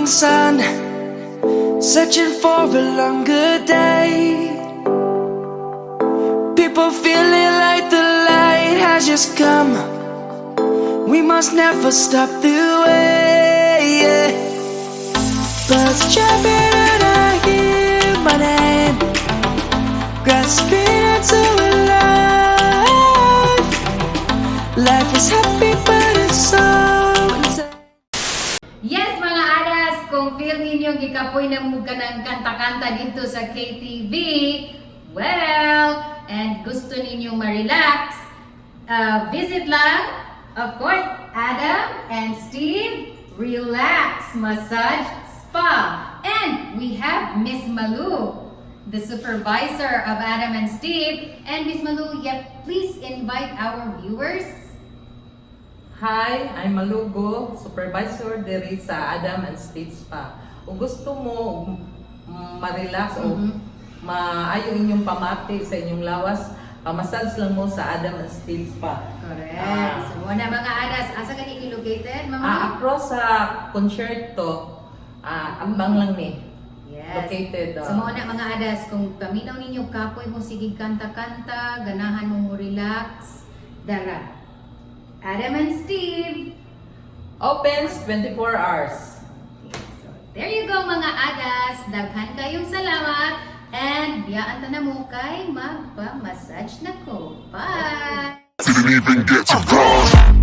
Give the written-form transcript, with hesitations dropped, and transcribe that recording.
Sun, searching for a longer day. People feeling like the light has just come. We must never stop the way. Yeah. Birds chirping and I hear my name, grasping into a life. Life is happy, but it's so insane. Yes, mga adas, kung feel ninyo gikapoy na mo kanang kanta-kanta dito sa KTV, well, and gusto ninyong ma-relax, visit lang, of course, Adam and Steve Relax Massage Spa. And we have Miss Malu, the supervisor of Adam and Steve. And Miss Malu, yep, please invite our viewers. Hi, I'm Malugo, supervisor diri sa Adam and Steve Spa. O gusto mo ma-relax o maayo inyong pamati sa inyong lawas, pamassage lang mo sa Adam and Steve Spa. Correct. Ah. So, na mga adas, asa gani located, Ma'am? Across sa concerto, ambang lang ni. Yes. Located. So mao na, mga adas, kung paminaw ninyo kapoy mo sige kanta-kanta, ganahan mo mo relax, dara. Adam and Steve. Opens 24 hours. Okay, so there you go, mga adas. Daghan kayong salamat and biyaan ta na mo kay magpa-massage na ko. Bye! Didn't even get to cross.